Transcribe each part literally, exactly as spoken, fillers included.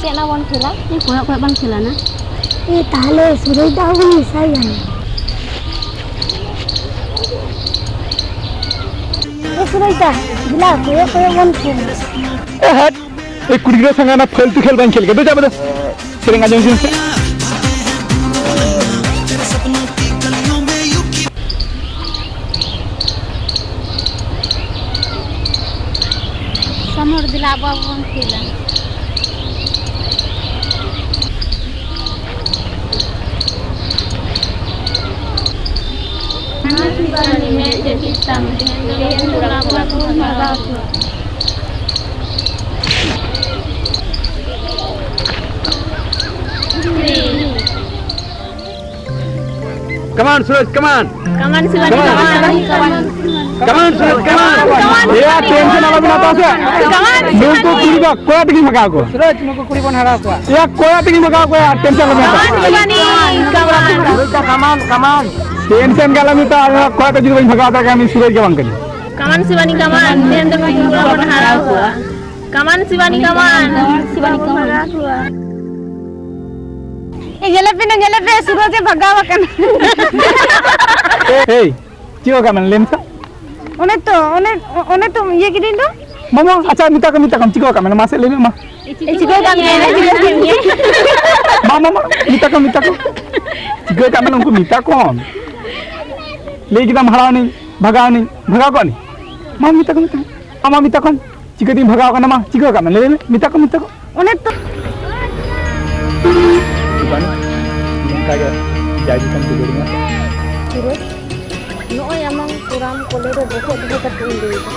ᱪᱮᱫ ᱱᱟ ᱵᱚᱱ ᱠᱷᱮᱞᱟ? ᱤᱧ ᱠᱚᱭᱚᱜ ᱠᱚᱭᱚᱜ ᱵᱟᱝ ᱠᱷᱮᱞᱟ ᱱᱟ᱾ ᱮ, ᱛᱟᱦᱞᱮ ᱥᱩᱨᱟᱹᱭ ᱫᱟ ᱦᱚᱸᱵᱚᱱ ᱢᱮᱥᱟᱭᱟ᱾ ᱮ, ᱥᱩᱨᱟᱹᱭ ᱫᱟ, ᱫᱮᱞᱟ, ᱠᱚᱭᱚᱜ ᱠᱚᱭᱚᱜ ᱵᱚᱱ ᱠᱷᱮᱞᱟ᱾ ᱮ, ᱦᱟᱴ! ᱮ, ᱠᱩᱲᱤ ᱜᱤᱫᱽᱨᱟᱹ ᱥᱟᱝᱜᱮ ᱚᱱᱟ ᱯᱷᱟᱹᱞᱛᱩ ᱠᱷᱮᱞ ᱵᱟᱹᱧ ᱠᱷᱮᱞ ᱜᱮ᱾ ᱫᱩ ᱪᱟᱵᱟ ᱫᱚ᱾ ᱥᱮᱨᱮᱧ ᱟᱸᱡᱚᱢ ᱦᱚᱪᱚᱧ ᱢᱮᱥᱮ᱾ ᱥᱟᱢᱚᱨ ᱫᱮᱞᱟ ᱟᱵᱚ ᱟᱵᱚ ᱵᱚᱱ ᱠᱷᱮᱞᱟ᱾ ᱢᱮᱫ ᱡᱟᱹᱯᱤᱫ ᱛᱟᱢ, ᱛᱮᱦᱮᱧ ᱫᱚ ᱵᱟᱵᱟ ᱵᱚᱱ ᱵᱷᱟᱜᱟᱣ ᱠᱚᱣᱟ᱾ Come on, Suraj, come on. Come on, Shivangi, come on. Come on, Suraj, come on. ᱮᱭᱟ, tension ᱟᱞᱚᱵᱤᱱ ᱦᱟᱛᱟᱣᱟ ᱥᱮ᱾ Come on, ᱱᱩᱠᱩ ᱠᱩᱲᱤ ᱫᱚ ᱠᱚᱲᱟ ᱛᱮᱜᱮᱧ ᱵᱷᱟᱜᱟᱣ ᱠᱚᱣᱟ᱾ ᱥᱩᱨᱟᱡᱽ, ᱱᱩᱠᱩ ᱠᱩᱲᱤ ᱵᱚᱱ ᱦᱟᱨᱟᱣ ᱠᱚᱣᱟ᱾ ᱮᱭᱟ, ᱠᱚᱲᱟ ᱛᱮᱜᱮᱧ ᱵᱷᱟᱜᱟᱣ ᱠᱚᱣᱟ, tension ᱟᱞᱚᱵᱤᱱ ᱦᱟᱛᱟᱣᱟ᱾ Come on, Shivangi, come on. Tension ᱜᱮ ᱟᱞᱚᱢ ᱦᱟᱛᱟᱣᱟ, ᱠᱚᱲᱟ ᱛᱮ ᱡᱩᱫᱤ ᱵᱟᱹᱧ ᱵᱷᱟᱜᱟᱣ ᱫᱟᱲᱮᱭᱟᱜ ᱠᱷᱟᱱ, ᱩᱱᱤ ᱥᱩᱨᱟᱡᱽ ᱜᱮ ᱵᱟᱝ ᱠᱟᱱᱟᱭ᱾ Come on, Shivangi, come on. ᱛᱮᱦᱮᱧ ᱫᱚ ᱱᱩᱠᱩ ᱠᱚᱲᱟ ᱵᱚᱱ ᱦᱟᱨᱟᱣ ᱠᱚᱣᱟ᱾ Come on, Shivangi, come on. Come on, Shivangi, come on. ᱮ, ᱧᱮᱞᱮ ᱯᱮ, ᱧᱮᱞᱮ ᱯᱮ, ᱥᱩᱨᱟᱡᱽ ᱮ ᱵᱷᱟᱜᱟᱣ ᱟᱠᱟᱱᱟ᱾ ᱮᱭ, ᱪᱮᱫ ᱠᱚ ᱠᱟᱜ ᱢᱮ, ᱞᱟᱹᱭ ᱢᱮᱥᱮ᱾ ᱚᱱᱮ ᱛᱚ, ᱚᱱᱮ, ᱚᱱᱮ ᱛᱚ ᱤᱭᱟᱹ ᱠᱤᱫᱟᱹᱧ ᱫᱚ᱾ ᱢᱟᱢᱟ, ᱟᱪᱪᱷᱟ, ᱢᱮᱛᱟ ᱠᱚ, ᱢᱮᱛᱟ ᱠᱚᱢ, ᱪᱮᱫ ᱠᱚ ᱠᱟᱜ ᱢᱮ, ᱢᱟᱥᱮ ᱞᱟᱹᱭ ᱢᱮ, ᱢᱟ᱾ ᱮ, ᱪᱤᱠᱟᱹ ᱠᱟᱜ ᱢᱮ, ᱪᱤᱠᱟᱹ ᱠᱟᱜ ᱢᱮ᱾ ᱢᱟ, ᱢᱟ, ᱢᱟ, ᱢᱮᱛᱟ ᱠᱚ, ᱢᱮᱛᱟ ᱠᱚ᱾ ᱪᱤᱠᱟᱹ ᱠᱟᱜ ᱢᱮ, ᱩᱱᱠᱩ ᱢᱮᱛᱟ ᱠᱚᱢ᱾ ᱞᱟᱹᱭ ᱠᱮᱫᱟᱢ ᱦᱟᱨᱟᱣ ᱱᱟᱹᱧ, ᱵᱷᱟᱜᱟᱣ ᱱᱟᱹᱧ, ᱵᱷᱟᱜᱟᱣ ᱠᱚᱜ ᱱᱟᱹᱧ᱾ ᱢᱟ, ᱢᱮᱛᱟ ᱠᱚ, ᱢᱮᱛᱟ ᱠᱚ᱾ ᱢᱟ, ᱢᱟ, ᱢᱮᱛᱟ ᱠᱚᱢ᱾ ᱪᱤᱠᱟᱹᱛᱤᱧ ᱵᱷᱟᱜᱟᱣ ᱠᱟᱱᱟ, ᱢᱟ, ᱪᱤᱠᱟᱹ ᱠᱟᱜ ᱢᱮ, ᱞᱟᱹᱭ ᱢᱮ, ᱢᱮᱛᱟ ᱠᱚ, ᱢᱮᱛᱟ ᱠᱚ᱾ ᱚᱱᱮ ᱛᱚ᱾ ᱵᱟᱝ, ᱱᱚᱝᱠᱟ ᱜᱮ ᱡᱟᱭ ᱡᱩᱛᱟᱹᱢ ᱫᱩᱞᱟᱹᱲᱤᱧᱟ᱾ ᱥᱩᱨᱟᱡᱽ, ᱱᱚᱜᱼᱚᱭ ᱟᱢᱟᱝ ᱠᱚᱲᱟᱢ ᱠᱚᱞᱮ ᱨᱮ ᱵᱚᱦᱚᱜ ᱫᱚᱦᱚ ᱠᱟᱛᱮ ᱤᱧ ᱞᱟᱹᱭ ᱮᱫᱟ᱾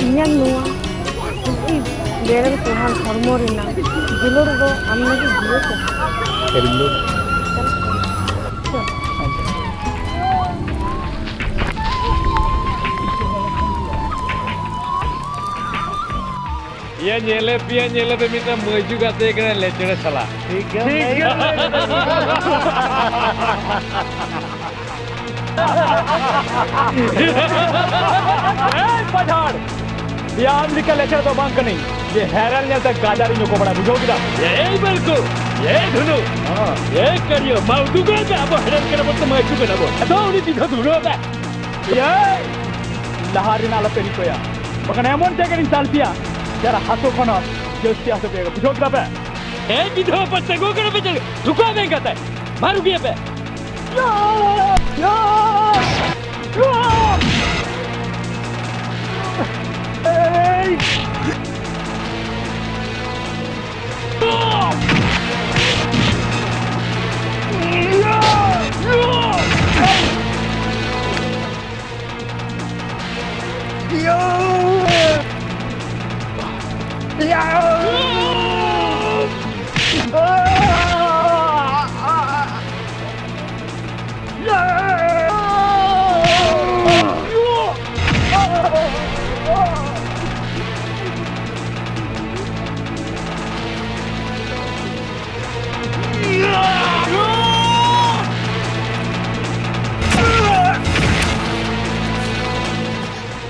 ᱤᱧᱟᱹᱜ ᱱᱚᱣᱟ ᱠᱩᱥᱤ ᱵᱮᱨᱮᱞ ᱠᱚᱲᱦᱟᱱ ᱦᱚᱲᱢᱚ ᱨᱮᱱᱟᱜ ᱫᱩᱞᱟᱹᱲ ᱫᱚ ᱟᱢ ᱞᱟᱹᱜᱤᱫ ᱡᱤᱣᱤ ᱠᱚ᱾ ᱥᱮᱨᱮᱧ ᱫᱚ᱾ ᱭᱟ ᱧᱮᱞᱮ ᱯᱮᱭᱟ, ᱧᱮᱞᱮ ᱯᱮ, ᱢᱤᱫᱴᱟᱝ ᱢᱟᱹᱭᱡᱩ ᱜᱟᱛᱮ ᱠᱟᱱᱟ ᱞᱮᱪᱲᱮ ᱥᱟᱞᱟ᱾ ᱴᱷᱤᱠ ᱜᱮᱭᱟ᱾ ᱮᱭ ᱯᱟᱡᱷᱟᱲ, ᱭᱟ ᱟᱢ ᱞᱮᱠᱟ ᱞᱮᱪᱲ ᱫᱚ ᱵᱟᱝ ᱠᱟᱹᱱᱟᱹᱧ᱾ ᱡᱮ ᱦᱮᱨᱮᱞ ᱧᱮᱞᱛᱮ ᱜᱟᱡᱟᱲᱤᱧ ᱚᱠᱚ ᱵᱟᱲᱟ, ᱵᱩᱡᱷᱟᱹᱣ ᱠᱮᱫᱟ? ᱮᱭ ᱵᱟᱹᱞᱠᱩ, ᱮᱭ ᱫᱷᱩᱱᱩ, ᱦᱚᱸ᱾ ᱮᱭ ᱠᱟᱹᱨᱤᱭᱟᱹ, ᱢᱟ ᱩᱫᱩᱜ ᱢᱮ, ᱟᱵᱚ ᱦᱮᱨᱮᱞ ᱠᱟᱱᱟ ᱵᱚᱱ ᱥᱮ ᱢᱟᱹᱭᱪᱩ ᱠᱟᱱᱟ ᱵᱚᱱ? ᱟᱫᱚ ᱩᱱᱤ ᱫᱤᱫᱷᱟᱹ ᱫᱷᱩᱨᱟᱹᱣ ᱢᱮ᱾ ᱮᱭ, ᱞᱟᱦᱟ ᱨᱮᱱᱟᱜ ᱟᱞᱚᱯᱮ ᱨᱤᱠᱟᱹᱭᱟ, ᱵᱟᱠᱷᱟᱱ ᱮᱢᱚᱱ ᱡᱟᱭᱜᱟ ᱨᱤᱧ ᱫᱟᱞ ᱯᱮᱭᱟ, ᱡᱟᱨᱟ ᱦᱟᱹᱥᱩ ᱠᱷᱚᱱ ᱦᱚᱸ ᱡᱟᱹᱥᱛᱤ ᱦᱟᱹᱥᱩ ᱯᱮᱭᱟ, ᱵᱩᱡᱷᱟᱹᱣ ᱠᱮᱫᱟ ᱯᱮ? ᱮᱭ ᱵᱤᱫᱷᱣᱟ ᱯᱟᱥᱮ ᱜᱚ ᱠᱟᱱᱟ ᱯᱮ ᱪᱮᱫ? ᱴᱷᱩᱠᱟᱹᱣ ᱢᱮ ᱮᱸᱜᱟᱛᱮ, ᱢᱟ ᱨᱩᱜᱤᱭᱮ ᱯᱮ᱾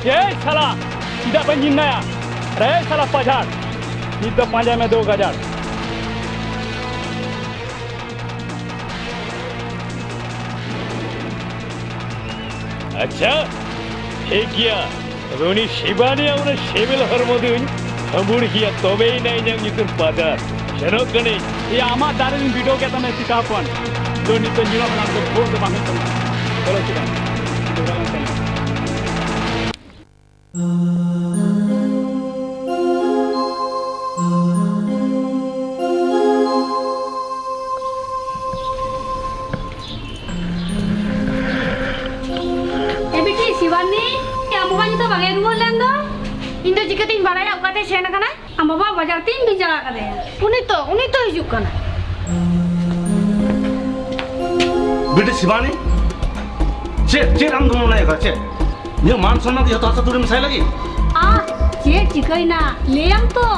ᱮᱭ ᱥᱟᱞᱟ, ᱪᱮᱫᱟᱜ ᱵᱟᱹᱧ ᱧᱤᱨᱱᱟᱭᱟ? ᱨᱮ ᱥᱟᱞᱟ ᱯᱟᱡᱷᱟᱲ, ᱱᱤᱛ ᱫᱚ ᱯᱟᱸᱡᱟᱭ ᱢᱮ ᱫᱳ ᱜᱟᱡᱟᱲ᱾ ᱟᱪᱪᱷᱟ, ᱴᱷᱤᱠ ᱜᱮᱭᱟ᱾ ᱛᱚᱵᱮ ᱩᱱᱤ ᱥᱤᱵᱟᱱᱤᱭᱟᱜ ᱚᱱᱟ ᱥᱤᱵᱤᱞ ᱦᱚᱲᱢᱚ ᱫᱚᱧ ᱦᱟᱹᱢᱵᱩᱲ ᱜᱮᱭᱟ, ᱛᱚᱵᱮᱭᱮᱱᱟ ᱤᱧᱟᱹᱜ ᱧᱩᱛᱩᱢ ᱯᱟᱫᱟᱨ᱾ ᱥᱮᱱᱚᱜ ᱠᱟᱹᱱᱟᱹᱧ᱾ ᱮᱭᱟ, ᱟᱢᱟᱜ ᱫᱟᱨᱮ ᱨᱤᱧ ᱵᱤᱰᱟᱹᱣ ᱠᱮᱫ ᱛᱟᱢᱟ, ᱪᱤᱠᱟ ᱦᱚᱯᱚᱱ? ᱫᱚ ᱱᱤᱛᱚᱜ ᱧᱤᱨᱚᱜ ᱠᱟᱱᱟ, ᱟᱢ ᱫᱚ ᱵᱷᱳᱨ ᱫᱚ ᱵᱟᱝ ᱦᱩᱭᱩᱜ ᱛᱟᱢᱟ᱾ ᱪᱚᱞᱚ ᱪᱮᱫᱟᱜ? ᱡᱚᱜᱟᱲ ᱞᱮᱱ ᱛᱟᱢᱟ᱾ ᱮ ᱵᱤᱴᱤ ᱥᱤᱵᱟᱱᱤ, ᱮ ᱟᱢ ᱵᱟᱵᱟ ᱱᱤᱛᱚᱜ ᱵᱟᱝ ᱮ ᱨᱩᱣᱟᱹᱲ ᱞᱮᱱ ᱫᱚ? ᱤᱧ ᱫᱚ ᱪᱤᱠᱟᱹᱛᱤᱧ ᱵᱟᱲᱟᱭᱟ ᱚᱠᱟᱛᱮᱭ ᱥᱮᱱ ᱟᱠᱟᱱᱟ? ᱟᱢ ᱵᱟᱵᱟ ᱵᱟᱡᱟᱨ ᱛᱤᱧ ᱵᱷᱮᱡᱟ ᱟᱠᱟᱫᱮᱭᱟ᱾ ᱩᱱᱤ ᱛᱚ, ᱩᱱᱤ ᱛᱚ ᱦᱤᱡᱩᱜ ᱠᱟᱱᱟ᱾ ᱵᱤᱴᱤ ᱥᱤᱵᱟᱱᱤ, ᱪᱮᱫ, ᱪᱮᱫ ᱟᱢ ᱫᱚᱢ ᱢᱚᱱᱮ ᱠᱟᱫᱟ ᱪᱮᱫ? ᱤᱧᱟᱹᱜ ᱢᱟᱱ ᱥᱚᱱᱢᱟᱱ ᱡᱚᱛᱚ ᱦᱟᱥᱟ ᱫᱷᱩᱲᱤ ᱢᱮᱥᱟᱭ ᱞᱟᱹᱜᱤᱫ? ᱟᱦ, ᱪᱮᱫ ᱪᱤᱠᱟᱹᱭᱮᱱᱟ? ᱞᱟᱹᱭᱟᱢ ᱛᱚ᱾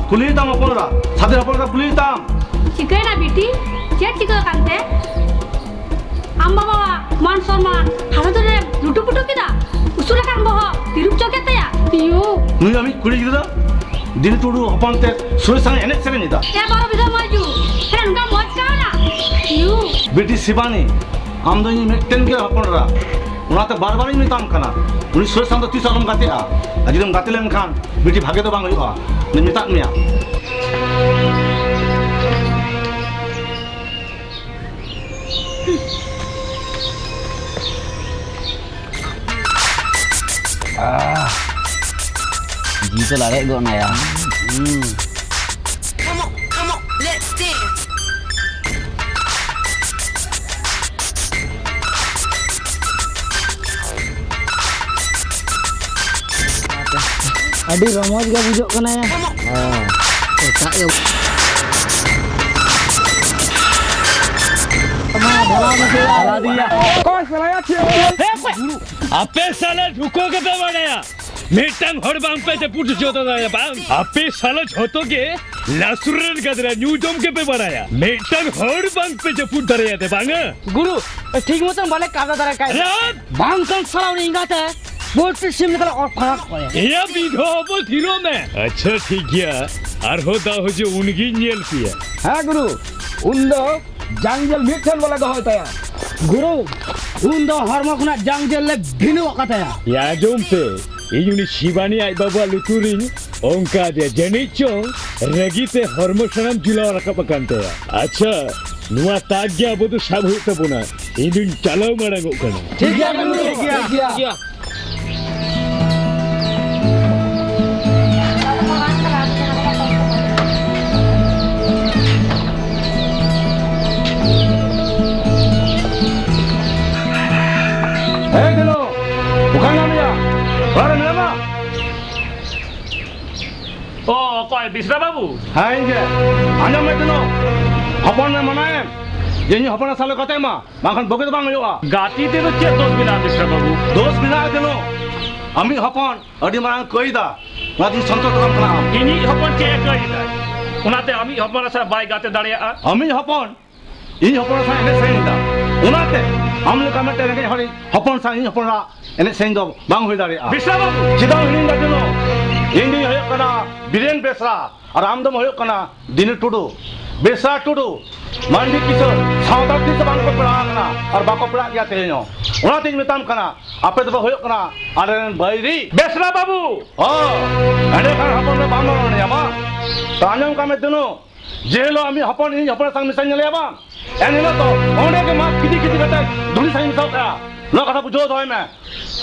ᱠᱩᱞᱤᱭᱮ ᱛᱟᱢ ᱦᱚᱯᱚᱱ ᱮᱨᱟ, ᱥᱟᱫᱷᱮ ᱦᱚᱯᱚᱱ ᱮᱨᱟ ᱠᱩᱞᱤᱭᱮ ᱛᱟᱢ᱾ ᱪᱤᱠᱟᱹᱭᱮᱱᱟ ᱵᱤᱴᱤ? ᱪᱮᱫ ᱪᱤᱠᱟᱹ ᱟᱠᱟᱱ ᱛᱮ? ᱟᱢ ᱵᱟᱵᱟᱣᱟᱜ ᱢᱟᱱ ᱥᱚᱱᱢᱟᱱ ᱦᱟᱥᱟ ᱫᱷᱩᱲᱤ ᱨᱮᱢ ᱞᱩᱴᱩ ᱯᱩᱴᱩ ᱠᱮᱫᱟ? ᱩᱥᱩᱞ ᱟᱠᱟᱱ ᱵᱚᱦᱚᱜ ᱛᱤᱨᱩᱯ ᱪᱚ ᱠᱮᱫ ᱛᱟᱭᱟ? ᱤᱭᱩ᱾ ᱱᱩᱭ ᱟᱢᱤᱡ ᱠᱩᱲᱤ ᱜᱤᱫᱽᱨᱟᱹ ᱫᱤᱱᱩ ᱴᱩᱰᱩ ᱦᱚᱯᱚᱱ ᱛᱮ ᱥᱩᱨᱮᱥ ᱥᱟᱶ ᱮᱱᱮᱡ ᱥᱮᱨᱮᱧ ᱮᱫᱟ᱾ ᱮ ᱵᱟᱨᱚ ᱵᱤᱜᱷᱟᱹ ᱢᱟᱹᱭ ᱡᱩ, ᱦᱮ ᱱᱚᱝᱠᱟ ᱢᱚᱡᱽ ᱠᱟᱣᱱᱟ᱾ ᱭᱩ᱾ ᱵᱤᱴᱤ ᱥᱤᱵᱟᱱᱤ, ᱟᱢ ᱫᱚ ᱤᱧ ᱢᱤᱫᱴᱮᱱ ᱜᱮ ᱦᱚᱯᱚᱱ ᱮᱨᱟ, ᱚᱱᱟᱛᱮ ᱵᱟᱨ ᱵᱟᱨᱤᱧ ᱢᱮᱛᱟᱢ ᱠᱟᱱᱟ, ᱩᱱᱤ ᱥᱩᱨᱮᱥ ᱥᱟᱶ ᱫᱚ ᱛᱤᱥ ᱟᱞᱚᱢ ᱜᱟᱛᱮᱜᱼᱟ᱾ ᱟᱨ ᱡᱩᱫᱤᱢ ᱜᱟᱛᱮ ᱞᱮᱱᱠᱷᱟᱱ ᱵᱤᱴᱤ ᱵᱷᱟᱜᱮ ᱫᱚ ᱵᱟᱝ ᱦᱩᱭᱩᱜᱼᱟ, ᱩᱱᱤᱧ ᱢᱮᱛᱟᱫ ᱢᱮᱭᱟ᱾ ᱡᱤᱣᱤ ᱠᱚ ᱞᱟᱲᱮᱡ ᱜᱚᱫ ᱱᱟᱭᱟ᱾ ᱦᱩᱸ᱾ Come on, come on, let's dance. ᱟᱹᱰᱤ ᱨᱚᱢᱚᱡᱽ ᱜᱮ ᱵᱩᱡᱷᱟᱹᱜ ᱠᱟᱱᱟ ᱭᱟ᱾ ᱦᱮᱸ᱾ ᱮᱴᱟᱜ ᱜᱮ᱾ ᱚᱠᱚᱭ ᱥᱟᱞᱟᱭᱟ ᱪᱮᱫ? ᱟᱯᱮ ᱥᱟᱞᱟ ᱡᱷᱩᱠᱚ ᱜᱮᱯᱮ ᱵᱟᱲᱟᱭᱟ᱾ ᱢᱤᱫᱴᱟᱝ ᱦᱚᱲ ᱵᱟᱝ ᱯᱮ ᱡᱟᱹᱯᱩᱫ ᱦᱚᱪᱚ ᱫᱟᱲᱮᱭᱟᱜᱼᱟ, ᱵᱟᱝ? ᱟᱯᱮ ᱥᱟᱞᱟ ᱡᱷᱚᱛᱚ ᱜᱮ ᱞᱟᱥᱩᱨ ᱨᱮᱱ ᱜᱟᱫᱽᱨᱟ ᱧᱩ ᱡᱚᱢ ᱜᱮᱯᱮ ᱵᱟᱲᱟᱭᱟ᱾ ᱢᱤᱫᱴᱟᱝ ᱦᱚᱲ ᱵᱟᱝ ᱯᱮ ᱡᱟᱹᱯᱩᱫ ᱫᱟᱲᱮᱭᱟᱫᱮ, ᱵᱟᱝᱟ? ᱜᱩᱨᱩ, ᱴᱷᱤᱠ ᱢᱚᱛᱚᱱ ᱵᱟᱞᱮ ᱠᱟᱫᱟ ᱫᱟᱲᱮ ᱠᱟᱭ᱾ ᱨᱟᱛ! ᱵᱟᱝᱠᱷᱟᱱ ᱥᱟᱞᱟ ᱩᱱᱤ ᱮᱸᱜᱟᱛᱮ ᱯᱳᱞᱴᱨᱤ ᱥᱤᱢ ᱞᱮᱠᱟ ᱞᱮ ᱚᱨ ᱯᱷᱟᱨᱟᱠ ᱠᱚᱣᱟ᱾ ᱮᱭᱟ, ᱢᱤᱫ ᱫᱷᱟᱣ ᱟᱵᱚ ᱛᱷᱤᱨᱚᱜ ᱢᱮ᱾ ᱟᱪᱪᱷᱟ, ᱴᱷᱤᱠ ᱜᱮᱭᱟ, ᱟᱨᱦᱚᱸ ᱫᱟᱣ ᱦᱤᱡᱩᱜ, ᱩᱱᱜᱤᱧ ᱧᱮᱞ ᱯᱮᱭᱟ᱾ ᱦᱮᱸ ᱜᱩᱨᱩ, ᱩᱱ ᱫᱚ ᱡᱟᱝ ᱡᱮᱞ ᱢᱤᱫ ᱴᱷᱮᱱ ᱵᱟᱞᱮ ᱫᱚᱦᱚᱭ ᱛᱟᱭᱟ᱾ ᱜᱩᱨᱩ, ᱩᱱ ᱫᱚ ᱦᱚᱲᱢᱚ ᱠᱷᱚᱱᱟᱜ ᱡᱟᱝ ᱡᱮᱞ ᱞᱮ ᱵᱷᱤᱱᱟᱹᱣ ᱟᱠᱟᱫ ᱛᱟᱭᱟ᱾ ᱭᱟ, ᱟᱸᱡᱚᱢ ᱯᱮ, ᱤᱧ ᱩᱱᱤ ᱥᱤᱵᱟᱱᱤ ᱟᱡ ᱵᱟᱵᱩᱣᱟᱜ ᱞᱩᱛᱩᱨᱤᱧ ᱚᱱᱠᱟ ᱟᱫᱮᱭᱟ, ᱡᱟᱹᱱᱤᱡ ᱪᱚᱝ ᱨᱟᱹᱜᱤ ᱛᱮ ᱦᱚᱲᱢᱚ ᱥᱟᱱᱟᱢ ᱡᱩᱞᱟᱣ ᱨᱟᱠᱟᱵ ᱟᱠᱟᱱ ᱛᱟᱭᱟ᱾ ᱟᱪᱪᱷᱟ, ᱱᱚᱣᱟ ᱛᱟᱠ ᱜᱮ ᱟᱵᱚ ᱫᱚ ᱥᱟᱵ ᱦᱩᱭᱩᱜ ᱛᱟᱵᱚᱱᱟ᱾ ᱤᱧ ᱫᱩᱧ ᱪᱟᱞᱟᱣ ᱢᱟᱲᱟᱝᱚᱜ ᱠᱟᱱᱟ᱾ ᱴᱷᱤᱠ ᱜᱮᱭᱟ ᱜᱩᱨᱩ, ᱴᱷᱤᱠ ᱜᱮᱭᱟ, ᱴᱷᱤᱠ ᱜᱮᱭᱟ᱾ ᱦᱮᱸ, ᱫᱤᱱᱩ, ᱚᱠᱟᱨᱮ ᱢᱮᱱᱟᱜ ᱢᱮᱭᱟ? ᱚᱲᱟᱜ ᱨᱮ ᱢᱮᱱᱟᱢᱟ? ᱚ, ᱚᱠᱚᱭ, ᱵᱤᱥᱨᱟ ᱵᱟᱹᱵᱩ? ᱦᱮᱸ, ᱤᱧ ᱜᱮ᱾ ᱟᱸᱡᱚᱢ ᱢᱮ, ᱫᱤᱱᱩ, ᱦᱚᱯᱚᱱ ᱢᱮ, ᱢᱟᱱᱟᱭᱮᱢ ᱡᱮ ᱤᱧ ᱦᱚᱯᱚᱱ ᱥᱟᱞᱟᱜ ᱜᱟᱛᱮᱜ ᱢᱟ, ᱵᱟᱝᱠᱷᱟᱱ ᱵᱩᱜᱤ ᱫᱚ ᱵᱟᱝ ᱦᱩᱭᱩᱜᱼᱟ᱾ ᱜᱟᱛᱮ ᱛᱮᱫᱚ ᱪᱮᱫ ᱫᱳᱥ ᱢᱮᱱᱟᱜᱼᱟ, ᱢᱤᱥᱴᱟᱨ ᱵᱟᱹᱵᱩ? ᱫᱳᱥ ᱢᱮᱱᱟᱜᱼᱟ ᱫᱤᱱᱩ, ᱟᱢᱤᱡ ᱦᱚᱯᱚᱱ ᱟᱹᱰᱤ ᱢᱟᱨᱟᱝ ᱠᱟᱹᱭ ᱫᱟ, ᱚᱱᱟᱛᱮᱧ ᱥᱚᱱᱛᱚᱨ ᱠᱟᱱ ᱛᱟᱢᱟ᱾ ᱤᱧᱤᱡ ᱦᱚᱯᱚᱱ ᱪᱮᱫ ᱮ ᱠᱟᱹᱭ ᱫᱟ? ᱚᱱᱟᱛᱮ ᱟᱢᱤᱡ ᱦᱚᱯᱚᱱ ᱥᱟᱶ ᱵᱟᱭ ᱜᱟᱛᱮ ᱫᱟᱲᱮᱭᱟᱜᱼᱟ? ᱟᱢᱤᱡ ᱦᱚᱯᱚᱱ ᱤᱧ ᱦᱚᱯᱚᱱ ᱥᱟᱶ ᱮᱱᱮᱡ ᱥᱮᱨᱮᱧ ᱫᱟ, ᱚᱱᱟᱛᱮ ᱟᱢ ᱞᱮᱠᱟ ᱢᱤᱫᱴᱮᱱ ᱨᱮᱸᱜᱮᱡ ᱦᱚᱲᱤᱡ ᱦᱚᱯᱚᱱ ᱥᱟᱶ ᱤᱧ ᱦᱚᱯᱚᱱ ᱨᱟᱜ ᱮᱱᱮᱡ ᱥᱮᱨᱮᱧ ᱫᱚ ᱵᱟᱝ ᱦᱩᱭ ᱫᱟᱲᱮᱭᱟᱜᱼᱟ᱾ ᱢᱤᱥᱴᱟᱨ ᱵᱟᱹᱵᱩ! ᱪᱮᱫᱟᱜ ᱦᱤᱲᱤᱧ ᱫᱟ ᱫᱤᱱᱩ? ᱤᱧ ᱫᱩᱧ ᱦᱩᱭᱩᱜ ᱠᱟᱱᱟ ᱵᱤᱨᱮᱱ ᱵᱮᱥᱨᱟ, ᱟᱨ ᱟᱢ ᱫᱚᱢ ᱦᱩᱭᱩᱜ ᱠᱟᱱᱟ ᱫᱤᱱᱩ ᱴᱩᱰᱩ᱾ ᱵᱮᱥᱨᱟ ᱴᱩᱰᱩ, ᱢᱟᱱᱰᱤ ᱠᱤᱥᱳᱨ, ᱥᱟᱶᱛᱟ ᱛᱤᱥ ᱦᱚᱸ ᱵᱟᱝ ᱠᱚ ᱯᱮᱲᱟ ᱟᱠᱟᱱᱟ ᱟᱨ ᱵᱟᱠᱚ ᱯᱮᱲᱟᱜ ᱜᱮᱭᱟ ᱛᱮᱦᱮᱧ ᱦᱚᱸ᱾ ᱚᱱᱟᱛᱤᱧ ᱢᱮᱛᱟᱢ ᱠᱟᱱᱟ, ᱟᱯᱮ ᱫᱚᱯᱮ ᱦᱩᱭᱩᱜ ᱠᱟᱱᱟ ᱟᱞᱮᱨᱮᱱ ᱵᱟᱹᱭᱨᱤ᱾ ᱵᱮᱥᱨᱟ ᱵᱟᱹᱵᱩ! ᱦᱚᱸ, ᱮᱸᱰᱮᱠᱷᱟᱱ ᱦᱚᱯᱚᱱ ᱫᱚ ᱵᱟᱢ ᱨᱚᱲ ᱧᱟᱢᱟ᱾ ᱛᱚ ᱟᱸᱡᱚᱢ ᱠᱟᱜ ᱢᱮ ᱫᱤᱱᱩ, ᱡᱮ ᱦᱤᱞᱳᱜ ᱟᱢᱤᱡ ᱦᱚᱯᱚᱱ ᱤᱧ ᱦᱚᱯᱚᱱ ᱥᱟᱝ ᱢᱮᱥᱟᱧ ᱧᱮᱞᱮᱭᱟ ᱵᱟᱝ, ᱮᱱ ᱦᱤᱞᱳᱜ ᱫᱚ ᱚᱸᱰᱮ ᱜᱮ ᱢᱟᱜ ᱠᱷᱤᱫᱤ ᱠᱷᱤᱫᱤ ᱠᱟᱛᱮ ᱫᱷᱩᱲᱤ ᱥᱟᱝ ᱢᱮᱥᱟᱣ ᱠᱟᱭᱟ᱾ ᱱᱚᱣᱟ ᱠᱟᱛᱷᱟ ᱵᱩᱡᱷᱟᱹᱣ ᱫᱚᱦᱚᱭ ᱢᱮ᱾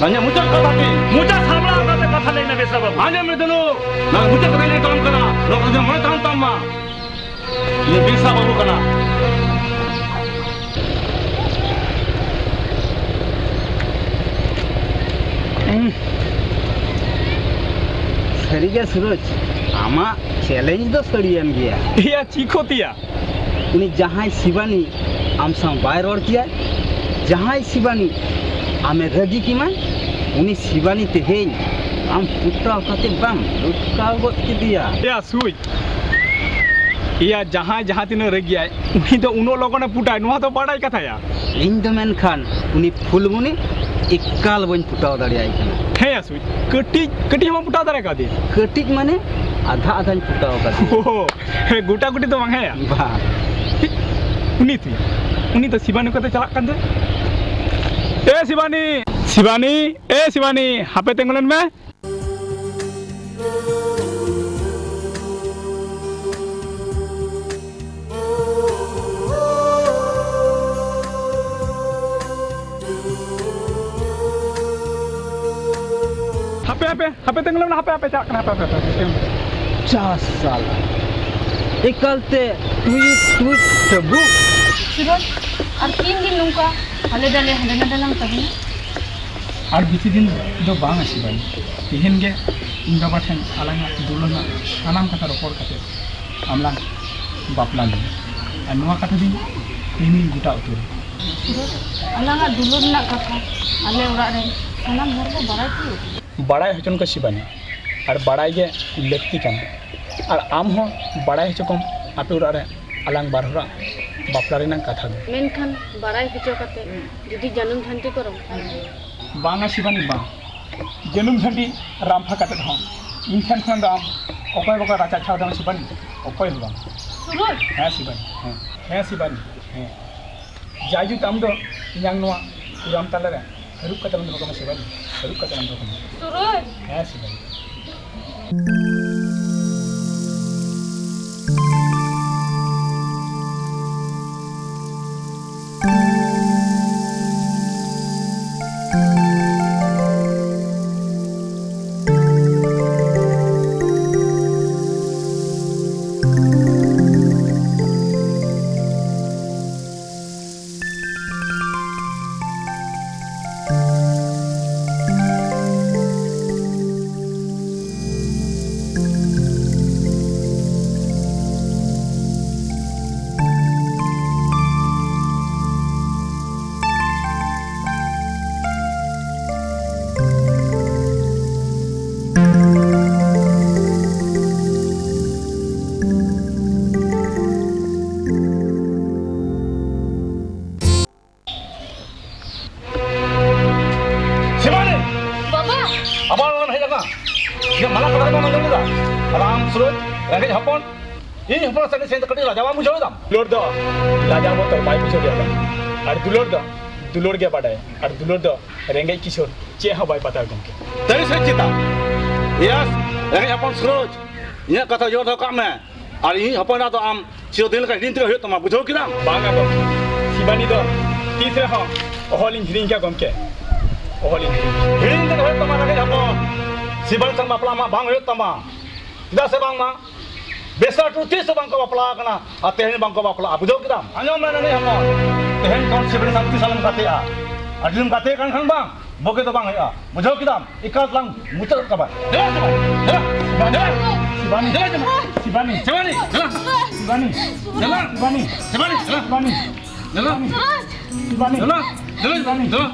ᱤᱧᱟᱹᱜ ᱢᱩᱪᱟᱹᱫ ᱠᱟᱛᱷᱟ ᱛᱤᱧ᱾ ᱢᱚᱪᱟ ᱥᱟᱢᱵᱲᱟᱣ ᱠᱟᱛᱮ ᱠᱟᱛᱷᱟ ᱞᱟᱹᱭ ᱢᱮ ᱵᱮᱥᱨᱟ ᱵᱟᱹᱵᱩ᱾ ᱟᱸᱡᱚᱢ ᱢᱮ ᱫᱤᱱᱩ, ᱱᱚᱣᱟ ᱢᱩᱪᱟᱹᱫ ᱠᱟᱛᱷᱟᱧ ᱞᱟᱹᱭ ᱦᱚᱴᱚᱣᱟᱢ ᱠᱟᱱᱟ᱾ ᱱᱚᱣᱟ ᱠᱟᱛᱷᱟ ᱢᱚᱱᱮ ᱛᱟᱦᱮᱱ ᱛᱟᱢ ᱢᱟ᱾ ᱤᱧ ᱵᱮᱥᱨᱟ ᱵᱟᱹᱵᱩ ᱠᱟᱱᱟ᱾ ᱩᱸᱦ᱾ ᱥᱟᱹᱨᱤᱜᱮ ᱥᱩᱨᱚᱡᱽ, ᱟᱢᱟᱜ ᱪᱮᱞᱮᱧᱡᱽ ᱫᱚ ᱥᱟᱹᱨᱤᱭᱮᱱ ᱜᱮᱭᱟ᱾ ᱮᱭᱟ, ᱪᱮᱫ ᱠᱷᱚᱛᱤᱭᱟ? ᱩᱱᱤ ᱡᱟᱦᱟᱸᱭ ᱥᱤᱵᱟᱱᱤ ᱟᱢ ᱥᱟᱶ ᱵᱟᱭ ᱨᱚᱲ ᱠᱮᱭᱟᱭ, ᱡᱟᱦᱟᱸᱭ ᱥᱤᱵᱟᱱᱤ ᱟᱢᱮ ᱨᱟᱹᱜᱤ ᱠᱮᱢᱟᱭ, ᱩᱱᱤ ᱥᱤᱵᱟᱱᱤ ᱛᱮᱦᱮᱧ ᱟᱢ ᱯᱚᱴᱟᱣ ᱠᱟᱛᱮ ᱵᱟᱢ ᱞᱚᱴᱠᱟᱣ ᱜᱚᱫ ᱠᱮᱫᱮᱭᱟ᱾ ᱮᱭᱟ ᱥᱩᱡ, ᱮᱭᱟ, ᱡᱟᱦᱟᱸᱭ ᱡᱟᱦᱟᱸ ᱛᱤᱱᱟᱹᱜ ᱨᱟᱹᱜᱤᱭᱟᱭ, ᱩᱱᱤ ᱫᱚ ᱩᱱᱟᱹᱜ ᱞᱚᱜᱚᱱᱮ ᱯᱚᱴᱟᱭ, ᱱᱚᱣᱟ ᱫᱚ ᱵᱟᱰᱟᱭ ᱠᱟᱛᱷᱟᱭᱟ᱾ ᱤᱧ ᱫᱚ ᱢᱮᱱᱠᱷᱟᱱ ᱩᱱᱤ ᱯᱷᱩᱞᱢᱩᱱᱤ ᱮᱠᱟᱞ ᱵᱟᱹᱧ ᱯᱚᱴᱟᱣ ᱫᱟᱲᱮᱭᱟᱭ ᱠᱟᱱᱟ᱾ ᱦᱮᱸᱭᱟ ᱥᱩᱡ, ᱠᱟᱹᱴᱤᱡ, ᱠᱟᱹᱴᱤᱡ ᱦᱚᱸ ᱵᱟᱢ ᱯᱚᱴᱟᱣ ᱫᱟᱲᱮ ᱠᱟᱣᱫᱮᱭᱟ? ᱠᱟᱹᱴᱤᱡ ᱢᱟᱱᱮ ᱟᱫᱷᱟ ᱟᱫᱷᱟᱧ ᱯᱚᱴᱟᱣ ᱠᱟᱫᱮᱭᱟ᱾ ᱳᱦᱳ, ᱦᱮᱸ, ᱜᱚᱴᱟ ᱜᱩᱴᱤ ᱫᱚ ᱵᱟᱝ, ᱦᱮᱸᱭᱟ? ᱵᱟᱝ᱾ ᱩᱱᱤ ᱛᱤ, ᱩᱱᱤ ᱫᱚ ᱥᱤᱵᱟᱱᱤ ᱠᱚᱛᱮ ᱪᱟᱞᱟᱜ ᱠᱟᱱ ᱫᱚ᱾ ᱮ ᱥᱤᱵᱟᱱᱤ! ᱥᱤᱵᱟᱱᱤ! ᱮ ᱥᱤᱵᱟᱱᱤ! ᱦᱟᱯᱮ ᱛᱤᱸᱜᱩ ᱞᱮᱱ ᱢᱮ᱾ ᱦᱟᱯᱮ, ᱦᱟᱯᱮ, ᱦᱟᱯᱮ, ᱛᱤᱸᱜᱩ ᱞᱮᱢ, ᱦᱟᱯᱮ, ᱦᱟᱯᱮ, ᱪᱟᱞᱟᱜ ᱠᱟᱱᱟ, ᱦᱟᱯᱮ, ᱦᱟᱯᱮ, ᱦᱟᱯᱮ, ᱦᱟᱯᱮ᱾ ᱪᱟ ᱥᱟᱞᱟ᱾ ᱮᱠᱟᱞᱛᱮ ᱴᱩᱭᱩᱴ ᱴᱩᱭᱩᱴ ᱴᱟᱹᱵᱩ᱾ ᱥᱩᱨᱚᱡᱽ, ᱟᱨ ᱛᱤᱱ ᱫᱤᱱ ᱱᱚᱝᱠᱟ ᱦᱟᱞᱮ ᱰᱟᱞᱮ ᱦᱟᱸᱰᱮ ᱱᱟᱰᱮ ᱞᱟᱝ ᱛᱟᱦᱮᱱᱟ? ᱟᱨ ᱵᱮᱥᱤ ᱫᱤᱱ ᱫᱚ ᱵᱟᱝ ᱟᱥᱤ ᱵᱟᱹᱱᱤ᱾ ᱛᱮᱦᱮᱧ ᱜᱮ ᱤᱧ ᱵᱟᱵᱟ ᱴᱷᱮᱱ ᱟᱞᱟᱝᱟᱜ ᱫᱩᱞᱟᱹᱲ ᱨᱮᱱᱟᱜ ᱥᱟᱱᱟᱢ ᱠᱟᱛᱷᱟ ᱨᱚᱯᱚᱲ ᱠᱟᱛᱮ ᱟᱢᱞᱟᱝ ᱵᱟᱯᱞᱟ ᱞᱮᱱᱟ᱾ ᱟᱨ ᱱᱚᱣᱟ ᱠᱟᱛᱷᱟ ᱫᱚ ᱤᱧ ᱜᱚᱴᱟ ᱩᱛᱟᱹᱨ᱾ ᱥᱩᱨᱚᱡᱽ, ᱟᱞᱟᱝᱟᱜ ᱫᱩᱞᱟᱹᱲ ᱨᱮᱱᱟᱜ ᱠᱟᱛᱷᱟ ᱟᱞᱮ ᱚᱲᱟᱜ ᱨᱮᱱ ᱥᱟᱱᱟᱢ ᱦᱚᱲ ᱠᱚ ᱵᱟᱲᱟᱭ ᱠᱚ᱾ ᱵᱟᱲᱟᱭ ᱦᱚᱪᱚᱱ ᱠᱚ ᱥᱤᱵᱟᱱᱤ, ᱟᱨ ᱵᱟᱲᱟᱭ ᱜᱮ ᱞᱟᱹᱠᱛᱤ ᱠᱟᱱᱟ᱾ ᱟᱨ ᱟᱢ ᱦᱚᱸ ᱵᱟᱲᱟᱭ ᱦᱚᱪᱚ ᱠᱚᱢ ᱟᱯᱮ ᱚᱲᱟᱜ ᱨᱮ ᱟᱞᱟᱝ ᱵᱟᱨ ᱦᱚᱲᱟᱜ ᱵᱟᱯᱞᱟ ᱨᱮᱱᱟᱜ ᱠᱟᱛᱷᱟ ᱫᱚ᱾ ᱢᱮᱱᱠᱷᱟᱱ ᱵᱟᱲᱟᱭ ᱦᱚᱪᱚ ᱠᱟᱛᱮ ᱡᱩᱫᱤ ᱡᱟᱹᱱᱩᱢ ᱡᱷᱟᱹᱱᱴᱤ ᱠᱚ ᱨᱚᱝ ᱵᱟᱝᱟ ᱥᱤᱵᱟᱱᱤ, ᱵᱟᱝ᱾ ᱡᱟᱹᱱᱩᱢ ᱡᱷᱟᱹᱱᱴᱤ ᱨᱟᱢᱯᱷᱟ ᱠᱟᱛᱮᱫ ᱦᱚᱸ ᱤᱧ ᱴᱷᱮᱱ ᱠᱷᱚᱱ ᱫᱚ ᱟᱢ ᱚᱠᱚᱭ ᱵᱟᱠᱚ ᱨᱟᱪᱟ ᱪᱷᱟᱣ ᱫᱚ ᱥᱤᱵᱟᱱᱤ, ᱚᱠᱚᱭ ᱦᱚᱸ ᱵᱟᱝ᱾ ᱥᱩᱨᱩᱡ᱾ ᱦᱮᱸ ᱥᱤᱵᱟᱱᱤ, ᱦᱮᱸ, ᱦᱮᱸ ᱥᱤᱵᱟᱱᱤ, ᱦᱮᱸ᱾ ᱡᱟᱭᱡᱩᱜᱽ ᱟᱢ ᱫᱚ ᱤᱧᱟᱝ ᱱᱚᱣᱟ ᱯᱩᱨᱟᱢ ᱛᱟᱞᱟᱨᱮ ᱦᱟᱹᱨᱩᱵ ᱠᱟᱛᱮ ᱟᱞᱚᱢ ᱫᱚᱦᱚ ᱠᱟᱢᱟ ᱥᱤᱵᱟᱱᱤ, ᱦᱟᱹᱨᱩᱵ ᱠᱟᱛᱮ ᱟᱞᱚᱢ ᱫᱚᱦᱚ ᱠᱟᱢᱟ᱾ ᱥᱩᱨᱩᱡ᱾ ᱦᱮᱸ ᱥᱤᱵᱟᱱᱤ᱾ ᱥᱤᱵᱟᱱᱤ! ᱵᱟᱵᱟ! ᱟᱵᱟᱨ ᱚᱲᱟᱜ ᱮᱢ ᱦᱮᱡ ᱟᱠᱟᱱᱟ? ᱤᱧᱟᱹᱜ ᱢᱟᱱᱟ ᱠᱟᱛᱷᱟ ᱫᱚ ᱵᱟᱢ ᱟᱸᱡᱚᱢ ᱞᱮᱫᱟ? ᱟᱞᱟᱝ ᱥᱩᱨᱚᱡᱽ, ᱨᱮᱸᱜᱮᱡ ᱦᱚᱯᱚᱱ, ᱤᱧ ᱦᱚᱯᱚᱱ ᱥᱟᱺᱜᱤᱧ ᱥᱟᱺᱜᱤᱧ ᱛᱮ ᱠᱟᱹᱴᱤᱡ ᱞᱟᱡᱟᱣ ᱵᱟᱢ ᱵᱩᱡᱷᱟᱹᱣ ᱮᱫᱟᱢ? ᱫᱩᱞᱟᱹᱲ ᱫᱚ ᱞᱟᱡᱟᱣ ᱵᱚᱛᱚᱨ ᱵᱟᱭ ᱵᱩᱡᱷᱟᱹᱣ ᱫᱟᱲᱮᱭᱟᱜ ᱠᱟᱱᱟ᱾ ᱟᱨ ᱫᱩᱞᱟᱹᱲ ᱫᱚ ᱫᱩᱞᱟᱹᱲ ᱜᱮ ᱵᱟᱰᱟᱭᱟ᱾ ᱟᱨ ᱫᱩᱞᱟᱹᱲ ᱫᱚ ᱨᱮᱸᱜᱮᱡ ᱠᱤᱥᱳᱨ ᱪᱮᱫ ᱦᱚᱸ ᱵᱟᱭ ᱯᱟᱛᱟᱣ ᱜᱚᱢᱠᱮ᱾ ᱛᱟᱹᱨᱤ ᱥᱮᱫ ᱪᱮᱛᱟ? ᱤᱭᱟᱥ, ᱨᱮᱸᱜᱮᱡ ᱦᱚᱯᱚᱱ ᱥᱩᱨᱚᱡᱽ, ᱤᱧᱟᱹᱜ ᱠᱟᱛᱷᱟ ᱩᱭᱦᱟᱹᱨ ᱫᱚᱦᱚ ᱠᱟᱜ ᱢᱮ᱾ ᱟᱨ ᱤᱧ ᱦᱚᱯᱚᱱ ᱮᱨᱟ ᱫᱚ ᱟᱢ ᱪᱤᱨᱚᱫᱤᱱ ᱞᱮᱠᱟ ᱦᱤᱲᱤᱧ ᱛᱮᱜᱮ ᱦᱩᱭᱩᱜ ᱛᱟᱢᱟ, ᱵᱩᱡᱷᱟᱹᱣ ᱠᱮᱫᱟᱢ? ᱵᱟᱝᱟ ᱜᱚᱢᱠᱮ, ᱥᱤᱵᱟᱱᱤ ᱫᱚ ᱛᱤᱥ ᱨᱮᱦᱚᱸ ᱚᱦᱚᱞᱤᱧ ᱦᱤᱲᱤᱧ ᱠᱮᱭᱟ ᱜᱚᱢᱠᱮ, ᱚᱦᱚᱞᱤᱧ ᱦᱤᱲᱤᱧ ᱠᱮᱭᱟ᱾ ᱦᱤᱲᱤᱧ ᱛᱮᱜᱮ ᱦᱩᱭᱩᱜ ᱛᱟᱢᱟ ᱨᱮᱸᱜᱮᱡ ᱦᱚᱯᱚᱱ, ᱥᱤᱵᱟᱱᱤ ᱥᱟᱶ ᱵᱟᱯᱞᱟ ᱟᱢᱟᱜ ᱵᱟᱝ ᱦᱩᱭᱩᱜ ᱛᱟᱢᱟ᱾ ᱪᱮᱫᱟᱜ ᱥᱮ ᱵᱟᱝᱢᱟ ᱵᱮᱥᱨᱟ ᱴᱩᱰᱩ ᱛᱤᱥ ᱦᱚᱸ ᱵᱟᱝᱠᱚ ᱵᱟᱯᱞᱟ ᱟᱠᱟᱱᱟ, ᱟᱨ ᱛᱮᱦᱮᱧ ᱵᱟᱝᱠᱚ ᱵᱟᱯᱞᱟᱜᱼᱟ, ᱵᱩᱡᱷᱟᱹᱣ ᱠᱮᱫᱟᱢ? ᱟᱸᱡᱚᱢ ᱢᱮ ᱨᱮᱸᱜᱮᱡ ᱦᱚᱯᱚᱱ, ᱛᱮᱦᱮᱧ ᱠᱷᱚᱱ ᱥᱤᱵᱟᱱᱤ ᱥᱟᱶ ᱛᱤᱥ ᱟᱞᱚᱢ ᱜᱟᱛᱮᱜᱼᱟ᱾ ᱟᱨ ᱡᱩᱫᱤᱢ ᱜᱟᱛᱮᱜ ᱠᱟᱱ ᱠᱷᱟᱱ ᱵᱟᱝ, ᱵᱩᱜᱤ ᱫᱚ ᱵᱟᱝ ᱦᱩᱭᱩᱜᱼᱟ, ᱵᱩᱡᱷᱟᱹᱣ ᱠᱮᱫᱟᱢ? ᱮᱠᱟᱞ ᱛᱮᱞᱟᱝ ᱢᱩᱪᱟᱹᱫ ᱪᱟᱵᱟᱭᱟ᱾ ᱫᱮᱞᱟ ᱥᱤᱵᱟᱱᱤ, ᱫᱮᱞᱟ᱾ ᱥᱤᱵᱟᱱᱤ, ᱫᱮᱞᱟ ᱥᱤᱵᱟᱱᱤ᱾ ᱥᱤᱵᱟᱱᱤ, ᱥᱤᱵᱟᱱᱤ, ᱫᱮᱞᱟ᱾ ᱥᱤᱵᱟᱱᱤ, ᱫᱮᱞᱟ᱾ ᱥᱤᱵᱟᱱᱤ, ᱥᱤᱵᱟᱱᱤ, ᱫᱮᱞᱟ᱾ ᱥᱤᱵᱟᱱᱤ, ᱫᱮᱞᱟ᱾ ᱥᱤᱵᱟᱱᱤ, ᱫᱮᱞᱟ, ᱫᱮᱞᱟ, ᱥᱤᱵᱟᱱᱤ, ᱫᱮᱞᱟ᱾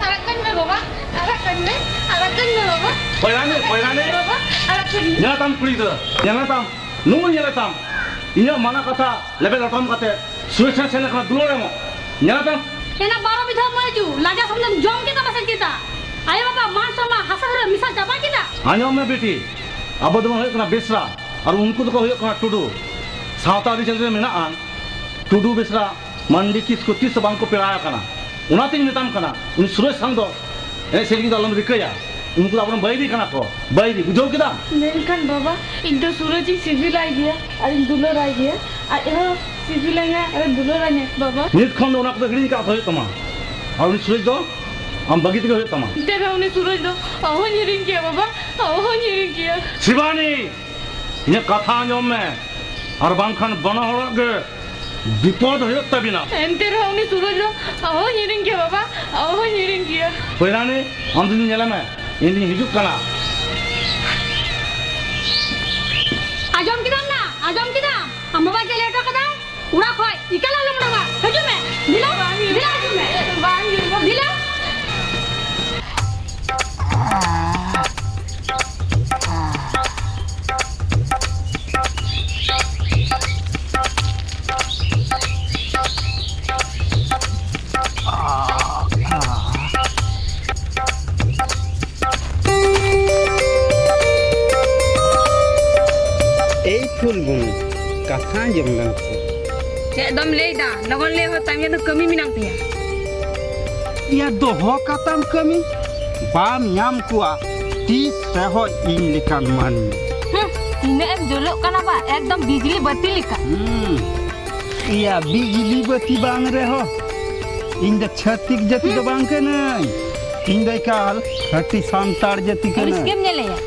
ᱟᱲᱟᱜ ᱠᱟᱹᱧ ᱢᱮ ᱵᱟᱵᱟ, ᱟᱲᱟᱜ ᱠᱟᱹᱧ ᱢᱮ, ᱟᱲᱟᱜ ᱠᱟᱹᱧ ᱢᱮ ᱵᱟᱵᱟ᱾ ᱯᱚᱭᱨᱟᱱᱤ, ᱯᱚᱭᱨᱟᱱᱤ᱾ ᱵᱟᱵᱟ, ᱟᱲᱟᱜ ᱠᱟᱹᱧ ᱢᱮ᱾ ᱧᱮᱞ ᱛᱟᱢ ᱠᱩᱲᱤ ᱜᱤᱫᱽᱨᱟᱹ, ᱧᱮᱞ ᱛᱟᱢ, ᱱᱩᱭ ᱧᱮᱞ ᱛᱟᱢ᱾ ᱤᱧᱟᱹᱜ ᱢᱟᱱᱟ ᱠᱟᱛᱷᱟ ᱞᱮᱵᱮᱫ ᱞᱚᱴᱚᱢ ᱠᱟᱛᱮ ᱥᱩᱨᱮᱥ ᱴᱷᱮᱱ ᱥᱮᱱ ᱟᱠᱟᱱᱟ ᱫᱩᱞᱟᱹᱲ ᱮᱢᱚᱜ᱾ ᱧᱮᱞ ᱯᱮ᱾ ᱮᱱᱟ ᱵᱟᱨᱚ ᱵᱤᱫᱷᱟᱹ ᱢᱟᱹᱨᱤᱪ ᱩ, ᱞᱟᱡᱟ ᱥᱚᱢᱫᱚᱢ ᱡᱚᱢ ᱠᱮᱫᱟ ᱯᱟᱥᱮᱡ ᱪᱮᱫᱟ? ᱟᱭᱳ ᱵᱟᱵᱟ ᱢᱟᱱ ᱥᱚᱢᱢᱟᱱ ᱦᱟᱥᱟ ᱫᱷᱟᱨᱮ ᱢᱮᱥᱟ ᱪᱟᱵᱟ ᱠᱮᱫᱟ? ᱟᱸᱡᱚᱢ ᱢᱮ ᱵᱤᱴᱤ, ᱟᱵᱚ ᱫᱚᱵᱚᱱ ᱦᱩᱭᱩᱜ ᱠᱟᱱᱟ ᱵᱮᱥᱨᱟ, ᱟᱨ ᱩᱱᱠᱩ ᱫᱚᱠᱚ ᱦᱩᱭᱩᱜ ᱠᱟᱱᱟ ᱴᱩᱰᱩ᱾ ᱥᱟᱶᱛᱟ ᱟᱹᱨᱤᱪᱟᱹᱞᱤ ᱨᱮ ᱢᱮᱱᱟᱜᱼᱟ, ᱴᱩᱰᱩ ᱵᱮᱥᱨᱟ, ᱢᱟᱱᱰᱤ ᱠᱤᱥᱠᱩ ᱛᱤᱥ ᱦᱚᱸ ᱵᱟᱝ ᱠᱚ ᱯᱮᱲᱟ ᱟᱠᱟᱱᱟ᱾ ᱚᱱᱟᱛᱤᱧ ᱢᱮᱛᱟᱢ ᱠᱟᱱᱟ, ᱩᱱᱤ ᱥᱩᱨᱮᱥ ᱥᱟᱝ ᱫᱚ ᱮᱱᱮᱡ ᱥᱮᱨᱮᱧ ᱫᱚ ᱟᱞᱚᱢ ᱨᱤᱠᱟᱹᱭᱟ᱾ ᱩᱱᱠᱩ ᱫᱚ ᱟᱵᱚᱨᱮᱱ ᱵᱟᱹᱭᱨᱤ ᱠᱟᱱᱟ ᱠᱚ, ᱵᱟᱹᱭᱨᱤ, ᱵᱩᱡᱷᱟᱹᱣ ᱠᱮᱫᱟᱢ? ᱢᱮᱱᱠᱷᱟᱱ ᱵᱟᱵᱟ, ᱤᱧ ᱫᱚ ᱥᱩᱨᱚᱡᱽ ᱤᱧ ᱥᱤᱵᱤᱞᱟᱭ ᱜᱮᱭᱟ ᱟᱨ ᱤᱧ ᱫᱩᱞᱟᱹᱲᱟᱭ ᱜᱮᱭᱟ᱾ ᱟᱡ ᱦᱚᱸ ᱥᱤᱵᱤᱞᱟᱹᱧᱟ ᱟᱨ ᱫᱩᱞᱟᱹᱲᱟᱹᱧᱟᱹ, ᱵᱟᱵᱟ᱾ ᱱᱤᱛ ᱠᱷᱚᱱ ᱫᱚ ᱚᱱᱟ ᱠᱚᱫᱚ ᱦᱤᱲᱤᱧ ᱠᱟᱜ ᱦᱩᱭᱩᱜ ᱛᱟᱢᱟ᱾ ᱟᱨ ᱩᱱᱤ ᱥᱩᱨᱮᱡᱽ ᱫᱚ ᱟᱢ ᱵᱟᱹᱜᱤ ᱛᱮᱜᱮ ᱦᱩᱭᱩᱜ ᱛᱟᱢᱟ᱾ ᱮᱱᱛᱮ ᱨᱮᱦᱚᱸ ᱩᱱᱤ ᱥᱩᱨᱚᱡᱽ ᱫᱚ ᱚᱦᱚᱧ ᱦᱤᱲᱤᱧ ᱠᱮᱭᱟ, ᱵᱟᱵᱟ, ᱚᱦᱚᱧ ᱦᱤᱲᱤᱧ ᱠᱮᱭᱟ᱾ ᱥᱤᱵᱟᱱᱤ, ᱤᱧᱟᱹᱜ ᱠᱟᱛᱷᱟ ᱟᱸᱡᱚᱢ ᱢᱮ, ᱟᱨ ᱵᱟᱝᱠᱷᱟᱱ ᱵᱟᱱᱟ ᱦᱚᱲᱟᱜ ᱜᱮ ᱵᱤᱯᱚᱫ ᱦᱩᱭᱩᱜ ᱛᱟᱵᱤᱱᱟ᱾ ᱮᱱᱛᱮ ᱨᱮᱦᱚᱸ ᱩᱱᱤ ᱥᱩᱨᱚᱡᱽ ᱫᱚ ᱚᱦᱚᱧ ᱦᱤᱲᱤᱧ ᱠᱮᱭᱟ, ᱵᱟᱵᱟ, ᱚᱦᱚᱧ ᱦᱤᱲᱤᱧ ᱠᱮᱭᱟ᱾ ᱯᱚᱭᱨᱟᱱᱤ, ᱟᱢ ᱫᱚ ᱧᱮᱞᱮ ᱢᱮ, ᱤᱧ ᱫᱩᱧ ᱦᱤᱡᱩᱜ ᱠᱟᱱᱟ᱾ ᱟᱸᱡᱚᱢ ᱠᱮᱫᱟᱢ ᱱᱟ? ᱟᱸᱡᱚᱢ ᱠᱮᱫᱟᱢ? ᱟᱢ ᱵᱟᱵᱟ ᱪᱮᱫ ᱞᱮ ᱦᱚᱴᱚ ᱠᱟᱫᱟ? ᱚᱲᱟᱜ ᱠᱷᱚᱡ ᱮᱠᱟᱞ ᱟᱞᱚᱢ ᱩᱰᱩᱝᱟ᱾ ᱦᱤᱡᱩᱜ ᱢᱮ᱾ ᱫᱮᱞᱟ, ᱵᱟᱝ ᱦᱩᱭᱩᱜᱼᱟ᱾ ᱫᱮᱞᱟ ᱦᱤᱡᱩᱜ ᱢᱮ᱾ ᱵᱟᱝ ᱦᱩᱭᱩᱜᱼᱟ᱾ ᱫᱮᱞᱟ᱾ ᱮᱭ ᱯᱷᱩᱞᱜᱩᱱᱤ, ᱠᱟᱛᱷᱟ ᱟᱸᱡᱚᱢ ᱞᱟᱝ ᱥᱮ᱾ ᱪᱮᱫ ᱫᱚᱢ ᱞᱟᱹᱭᱫᱟ? ᱞᱚᱜᱚᱱ ᱞᱟᱹᱭ ᱦᱚᱫ ᱛᱟᱢ, ᱤᱧᱟᱹᱜ ᱫᱚ ᱠᱟᱹᱢᱤ ᱢᱮᱱᱟᱜ ᱛᱤᱧᱟ᱾ ᱤᱭᱟᱹ, ᱫᱚᱦᱚ ᱠᱟᱛᱟᱢ ᱠᱟᱹᱢᱤ? ᱵᱟᱢ ᱧᱟᱢ ᱠᱚᱣᱟ ᱛᱤᱥ ᱨᱮᱦᱚᱸ ᱤᱧ ᱞᱮᱠᱟᱱ ᱢᱟᱹᱱᱢᱤ᱾ ᱦᱩᱸ, ᱛᱤᱱᱟᱹᱜ ᱮᱢ ᱡᱚᱞᱚᱜ ᱠᱟᱱᱟ ᱵᱟ, ᱮᱠᱫᱚᱢ ᱵᱤᱡᱽᱞᱤ ᱵᱟᱹᱛᱤ ᱞᱮᱠᱟ᱾ ᱦᱩᱸ, ᱤᱭᱟᱹ, ᱵᱤᱡᱽᱞᱤ ᱵᱟᱹᱛᱤ ᱵᱟᱝ ᱨᱮᱦᱚᱸ ᱤᱧ ᱫᱚ ᱪᱷᱟᱹᱛᱤᱠ ᱡᱟᱹᱛᱤ ᱫᱚ ᱵᱟᱝ ᱠᱟᱹᱱᱟᱹᱧ᱾ ᱤᱧ ᱫᱚ ᱮᱠᱟᱞ ᱠᱷᱟᱹᱴᱤ ᱥᱟᱱᱛᱟᱲ ᱡᱟᱹᱛᱤ ᱠᱟᱹᱱᱟᱹᱧ᱾ ᱟᱹᱲᱤᱥ ᱜᱮᱢ ᱧᱮᱞᱮᱭᱟ᱾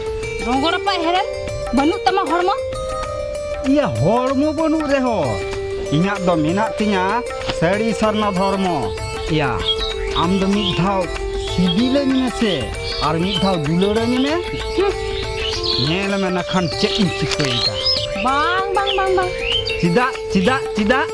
ᱨᱚᱝᱜᱚ ᱨᱟᱯᱟᱜ ᱦᱮᱨᱮᱞ, ᱵᱟᱹᱱᱩᱜ ᱛᱟᱢᱟ ᱦᱚᱲᱢᱚ? ᱤᱭᱟᱹ, ᱦᱚᱲᱢᱚ ᱵᱟᱹᱱᱩᱜ ᱨᱮᱦᱚᱸ ᱤᱧᱟᱹᱜ ᱫᱚ ᱢᱮᱱᱟᱜ ᱛᱤᱧᱟ ᱥᱟᱹᱲᱤ ᱥᱟᱨᱱᱟ ᱫᱷᱚᱨᱢᱚ᱾ ᱤᱭᱟᱹ, ᱟᱢ ᱫᱚ ᱢᱤᱫ ᱫᱷᱟᱣ ᱥᱤᱵᱤᱞᱟᱹᱧ ᱢᱮᱥᱮ ᱟᱨ ᱢᱤᱫ ᱫᱷᱟᱣ ᱫᱩᱞᱟᱹᱲᱟᱹᱧ ᱢᱮ᱾ ᱧᱮᱞ ᱢᱮ ᱱᱟᱠᱷᱟᱱ ᱪᱮᱫ ᱤᱧ ᱪᱤᱠᱟᱹᱭᱮᱫᱟ᱾ ᱵᱟᱝ, ᱵᱟᱝ, ᱵᱟᱝ, ᱵᱟᱝ᱾ ᱪᱮᱫᱟᱜ, ᱪᱮᱫᱟᱜ, ᱪᱮᱫᱟᱜ?